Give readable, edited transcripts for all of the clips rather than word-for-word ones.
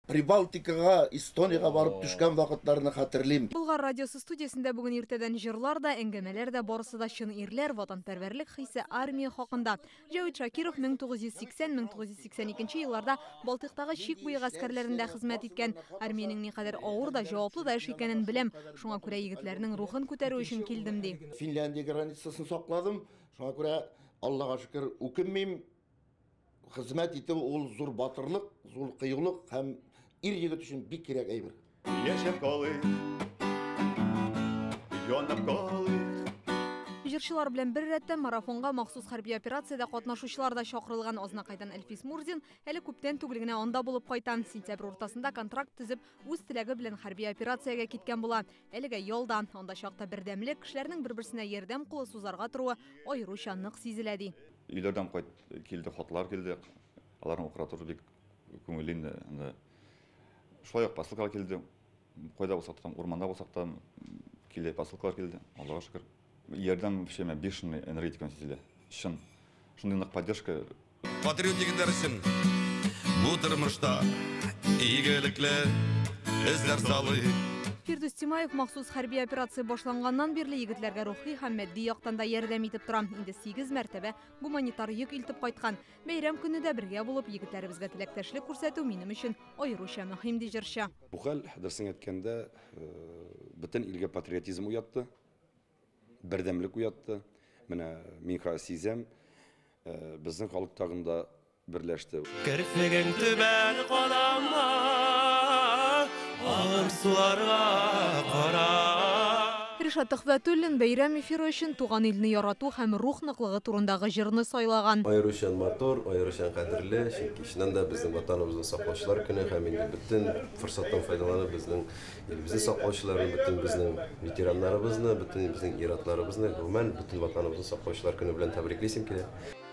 Прибалтикага, Эстониягә барып төшкән вакытларны хәтерлим. Болгар радиосы студиясендә бүген иртәдән җырлар да, әңгәмәләр дә, барысы да чын ирләр, ватанпәрвәрлек хисе, армия хакында. Җәвит Шакиров 1980-1982 елларда Балтыйктагы чик буе гаскәрләрендә хезмәт иткән. Армиянең никадәр авыр да, җаваплы да эш икәнен беләм. Шуңа күрә егетләрнең рухын күтәрү өчен килдем, ди. Финляндия границасын сакладым. Шуңа күрә Аллага шөкер, үкенмим. Хезмәт итү ул зур батырлык, зур кыюлык һәм ир егет өчен бик кирәк әйбер. Яшәп калыйк, янып калыйк. Җырчылар белән бер рәттән марафонга махсус хәрби операциядә катнашучылар да чакырылган. Азнакайдан Әлфис Мурзин әле күптән түгел генә анда булып кайта. Сентябрь уртасында контракт төзеп, үз теләге белән хәрби операциягә киткән була. Әлегә ялда. Анда чакта бердәмлек, кешеләрнең бер-берсенә ярдәм кулы сузарга торуы аеруча нык сизелә, ди. Өйләрдән кайт килде, хатлар килде. Аларны укырга тору бик күңелле инде. Анда шулай ук посылкалар килде. Кайда булсак та, урманда булсак та килде, посылкалар килде. Аллага шөкер. Ярдәм вообще менә бешеный энергетиканы сизелә. Чын. Шундый нык поддержка. Патриот егетләр өчен бу тормышта игелекле эзләр салыйк. Фирдүс Тимаев махсус хәрби операция башланганнан бирле егетләргә рухи һәм матди яктан да ярдәм итеп тора. Инде 8 мәртәбә гуманитар йөк илтеп кайткан. Бәйрәм көне дә бергә булып егетләребезгә теләктәшлек күрсәтү минем өчен аеруча мөһим, ди җырчы. Бу хәл, дөресен әйткәндә, бөтен илгә патриотизм уятты, бердәмлек уятты. Менә мин хәзер сизәм, безнең халык тагын да берләште. Керфегең түбән карама, агым суларга кара. Ришат Төхвәтуллин бәйрәм эфиры өчен туган илне ярату һәм рух ныклыгы турындагы җырны сайлаган. Аеруча матур, аеруча кадерле, чөнки чыннан да безнең ватаныбызны саклаучылар көне һәм инде бөтен форсаттан файдаланып безнең илебезне саклаучыларны, бөтен безнең ветераннарыбызны, бөтен безнең ир-атларыбызны, гомумән бөтен ватаныбызны саклаучылар көне белән тәбриклисем килә.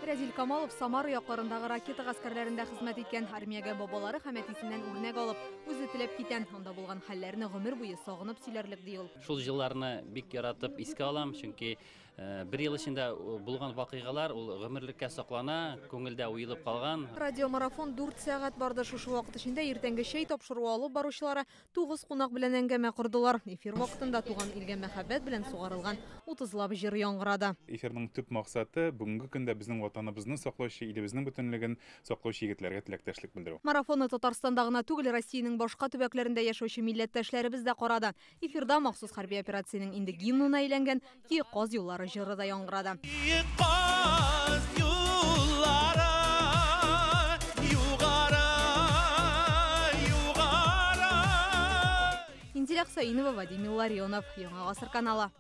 Рәзил Камалов Самара якларындагы ракета гаскәрләрендә хезмәт иткән. Армиягә бабалары һәм әтисеннән үрнәк алып, үзе теләп китә. Анда булган хәлләрне гомер буе сагынып сөйләрлек, ди ул. Шул елларны бик яратып искә алам, чөнки бер ел эчендә булган вакыйгалар ул гомерлеккә саклана, күңелдә уелып калган. Радиомарафон 4 сәгать барды. Шушы вакыт эчендә иртәнге чәй тапшыруы алып баручылары 9 кунак белән әңгәмә кордылар. Эфир вакытында туган илгә мәхәббәт белән сугарылган 30лап җыр яңгырады. Эфирның төп максаты бүгенге көндә безнең ватаныбызны саклаучы, илебезнең бөтенлеген саклаучы егетләргә теләктәшлек белдерү. Марафонны Татарстанда гына түгел, Россиянең башка төбәкләрендә яшәүче милләттәшләребез дә карады. Эфирда махсус хәрби операциянең инде гимнына әйләнгән Киек каз юллары җыры да яңгырады. Киек каз юллары югары, югары. Инзилә Хусаинова, Вадим Илларионов, Яңа Гасыр каналы.